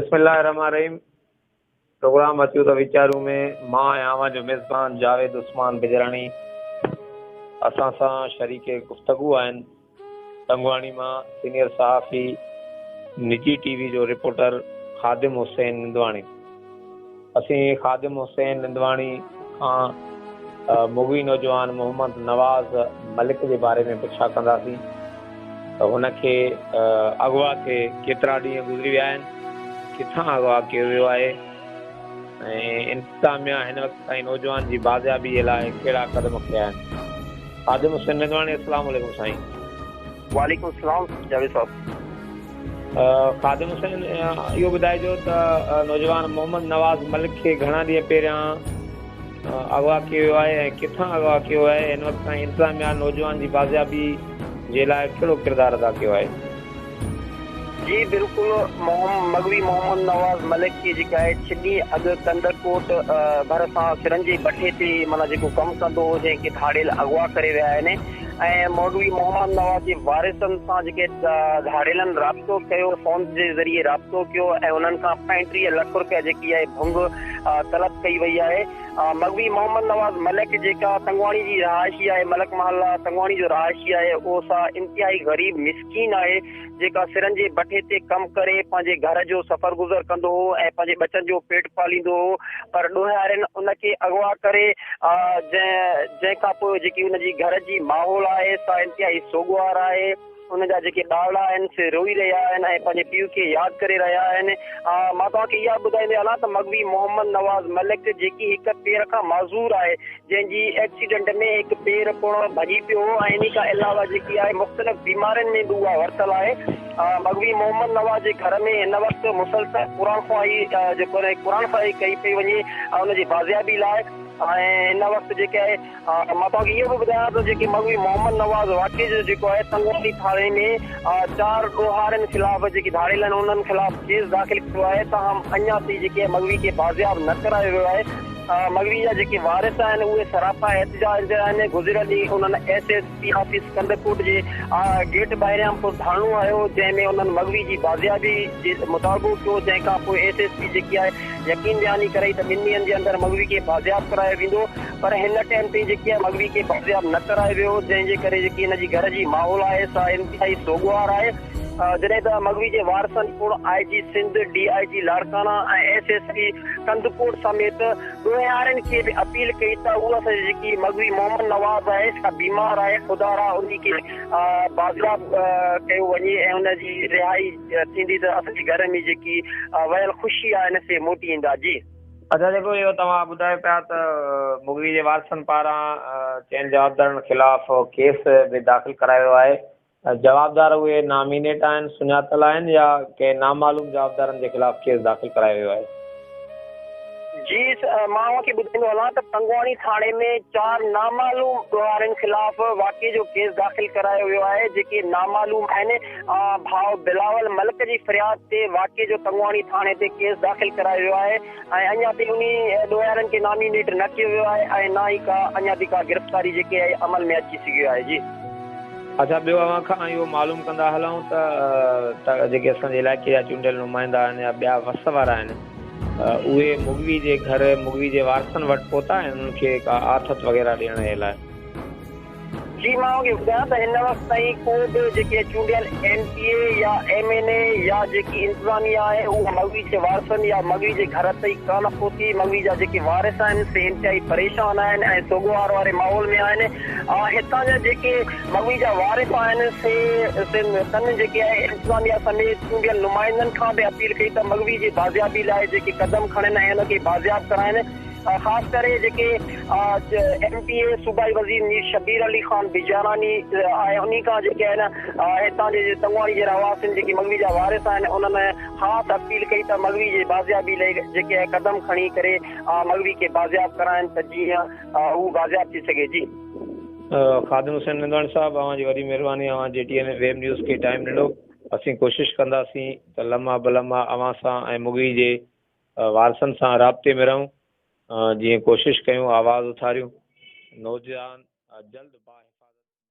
بسم الله الرحمٰن الرحيم پروگرام اچو ته ويچارون ۾ مان آهيان اوهان جو ميزبان جاويد عثمان بجراڻي اسان سان شريڪ گفتگو آهن تنگواڻي مان سينيئر صحافي نجي ٽي وي جو رپورٽر خادم حسين نندواڻي اسين خادم حسين نندواڻي کان مغوي نوجوان محمد نواز ملڪ جي باري ۾ پڇا ڪنداسين ته هن کي اغوا ٿئي ڪيترا ڏينهن گذري ويا آهن، ڪٿان اغوا ڪيو ويو آهي ۽ انتظاميا هن وقت تائين نوجوان جي بازيابي جي لاء ڪهڙا قدم کنيا آهن. خادم حسين نندواڻي السلام عليڪم سائين. وعليڪم السلام جاويد صاحب. خادم حسين اهو ٻڌائجو ته نوجوان محمد نواز ملڪ کي گهڻا ڏينهن پهريان اغوا ڪيو ويو آهي ۽ ڪٿان اغوا ڪيو ويو آهي، هن وقت تائين انتظاميا نوجوان جي بازيابي جي لاء ڪهڙو ڪردار ادا ڪيو آهي؟ جي بلڪل مغوي محمد نواز ملڪ کي جيڪا آهي ڇهه ڏينهن اڳ ڪنڌڪوٽ ڀرسان سرن جي بٺي تي معنيٰ جيڪو ڪم ڪندو هو جنهن کي ڌاڙيل اغوا ڪري ويا آهن ۽ مغوي محمد نواز جي وارثن سان جيڪي ڌاڙيلن رابطو ڪيو فون جي ذريعي رابطو ڪيو ۽ انهن کان 35 لک روپيا جيڪي آهي ڀنگ طلب ڪئي وئي آهي. مغوي محمد نواز ملڪ جيڪا تنگواڻي جي رهائشي آهي ملڪ محلا تنگواڻي جو رهائشي آهي اهو سا انتهائي غريب مسڪين آهي جيڪا سرن جي بٺي تي ڪم ڪري پنهنجي گهر جو سفر گذر ڪندو هو ۽ پنهنجي ٻچن جو پيٽ پاليندو هو پر ڏوهارين ان کي اغوا ڪري جنهن جنهن کان پوء جيڪي ان جي گهر جي ماحول آهي سا انتهائي سوڳوار آهي. ان جا جيڪي ٻارڙا آهن سي روئي رهيا آهن ۽ پنهنجي پيء کي ياد ڪري رهيا آهن. مان توهان کي اها ٻڌائيندي هلان ته مغوي محمد نواز ملڪ جيڪي هڪ پير کان معذور آهي جنهن جي ايڪسيڊنٽ ۾ هڪ پير پڻ ڀڄي پيو هو ۽ انهي کان علاوه جيڪي آهي مختلف بيمارين ۾ به اها ورتل آهي. مغوي محمد نواز جي گهر ۾ هن وقت مسلسل قرآن خواني جيڪو قرآن خواني ڪئي پئي وڃي ان جي بازيابي لاء ۽ هن وقت جيڪي آهي مان توهان کي اهو به ٻڌايان ته جيڪي مغوي محمد نواز واقعي جو جيڪو آهي تنگواڻي ٿاڻي ۾ چار ڏوهارين خلاف جيڪي ڌاڙيل آهن انهن خلاف ڪيس داخل ڪيو آهي تاهم اڃا تائين جيڪي مغوي کي بازياب نه ڪرايو ويو آهي مغوي جا جيڪي وارث آهن اهي سراپا احتجاج آهن گذريل ڏينهن انهن S S P office Kandhkot جي گيٽ ٻاهريان به ڌرڻو هنيو جنهن ۾ انهن مغوي جي بازيابي جي مطالبو ڪيو جنهن کان پوء ايس ايس پي جيڪي آهي يقين دهاني ڪرائي ته ٻن ڏينهن جي اندر مغوي کي بازياب ڪرايو ويندو پر هن ٽائيم تائين جيڪي آهي مغوي کي بازياب نه ڪرايو ويو جنهن جي ڪري جيڪي هن جي گهر جي ماحول آهي سا انتهائي سوڳوار آهي جڏهن ته مغوي جي وارثن پڻ I G Sindh, D I G Larkana ۽ S S P Kandhkot سميت ڏوهارين کي به اپيل ڪئي ته هو اسان جي جيڪي مغوي محمد نواز آهي سا بيمار آهي خدا را انهي کي بازياب ڪيو وڃي ۽ ان جي رهائي ٿيندي ته اسان جي گهر ۾ جيڪي ويل خوشي آهي ان سي موٽي ايندا جي. اچا جيڪو اهو توهان ٻڌايو پيا ته مغوي جي وارثن پاران چئن جوابدارن خلاف ڪيس به داخل ڪرايو ويو آهي جوابدار اهي نامينيٽ آهن، سڃاتل آهن يا ڪنهن نامعلوم جوابدارن جي خلاف ڪيس داخل ڪرايو ويو آهي؟ جي مان اوهان کي ٻڌائيندو هلان ته تنگواڻي ٿاڻي ۾ چار نامعلوم ڏوهارين خلاف واقعي جو ڪيس داخل ڪرايو ويو آهي جيڪي نامعلوم آهن ڀاء بلاول ملڪ جي فرياد تي واقعي جو تنگواڻي ٿاڻي تي ڪيس داخل ڪرايو ويو آهي ۽ اڃا تائين انهي ڏوهارين کي نامينيٽ نه ڪيو ويو آهي ۽ نه ئي ڪا اڃا تائين ڪا گرفتاري جيڪي آهي عمل ۾ اچي سگهيو آهي جي. اڇا ٻيو اوهان کان اهو معلوم ڪندا هلون ته جيڪي اسان جي علائقي جا چونڊيل نمائندا آهن يا ٻيا وس وارا آهن اهي مغوي جي گهر مغوي جي وارثن وٽ پهتا آهن انهن کي ڪا آٿت وغيره ڏيڻ جي لاء. جي مان اوهان کي ٻڌايان ته هن وقت تائين ڪو به جيڪي چونڊيل ايم پي اي يا ايم اين اي يا جيڪي انتظاميه آهي اها مغوي جي وارثن يا مغوي جي گهر تائين ڪانه پهتي مغوي جا جيڪي وارث آهن سي انتهائي پريشان آهن ۽ سوڳوار واري ماحول ۾ آهن هتان جا جيڪي مغوي جا وارث آهن سي تن جيڪي آهي انتظاميا سميت چونڊيل نمائندن کان به اپيل ڪئي ته مغوي جي بازيابي لاء جيڪي قدم کڻن ۽ ان کي بازياب ڪرائن خاص ڪري جيڪي ايم پي اي صوبائي وزير مير شبير علي خان بجاراڻي آهي انهي کان جيڪي آهن هتان جي تنگواڻي جي رهواسين جيڪي مغوي جا وارث آهن انهن خاص اپيل ڪئي ته مغوي جي بازيابي لاء جيڪي قدم کڻي ڪري مغوي کي بازياب ڪرائن ته جيئن هو بازياب ٿي سگهي جي. خادم حسين نندواڻي صاحب اوهان جي وڏي مهرباني اوهان جي ٽي اين ويب نيوز کي ٽائيم ڏنو اسين ڪوشش ڪنداسين ته لمحا به لمحا اوهان سان ۽ مغوي جي وارثن سان رابطي ۾ رهون جيئن ڪوشش ڪيون آواز اٿاريون نوجوان جلد باحفاظت.